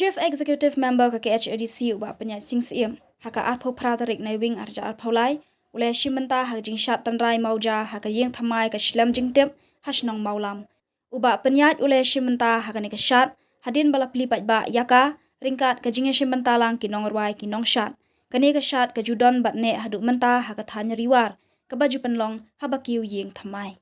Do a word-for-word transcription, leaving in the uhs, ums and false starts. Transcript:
Chief Executive Member ka K H A D C u Bah Pyniaid Sing Syiem, ha ka arphew phra tarik Naiwieng arhajar arphew lai, u la ïashim bynta ha ka jingshad tynrai mawja ha ka ïing thymmai ka Shlem Jingtip ha shnong Mawlam. U Bah Pyniaid u la ïashim bynta ha kane ka shad hadien ba la plie paidbah ïa ka, ryngkat ka jingïashim bynta lang ki nongrwai ki nongshad. Kane ka shad ka ju don bad neh haduh mynta ha ka thaiñ Ri War, kaba ju pynlong ha ba kiew ïing thymmai.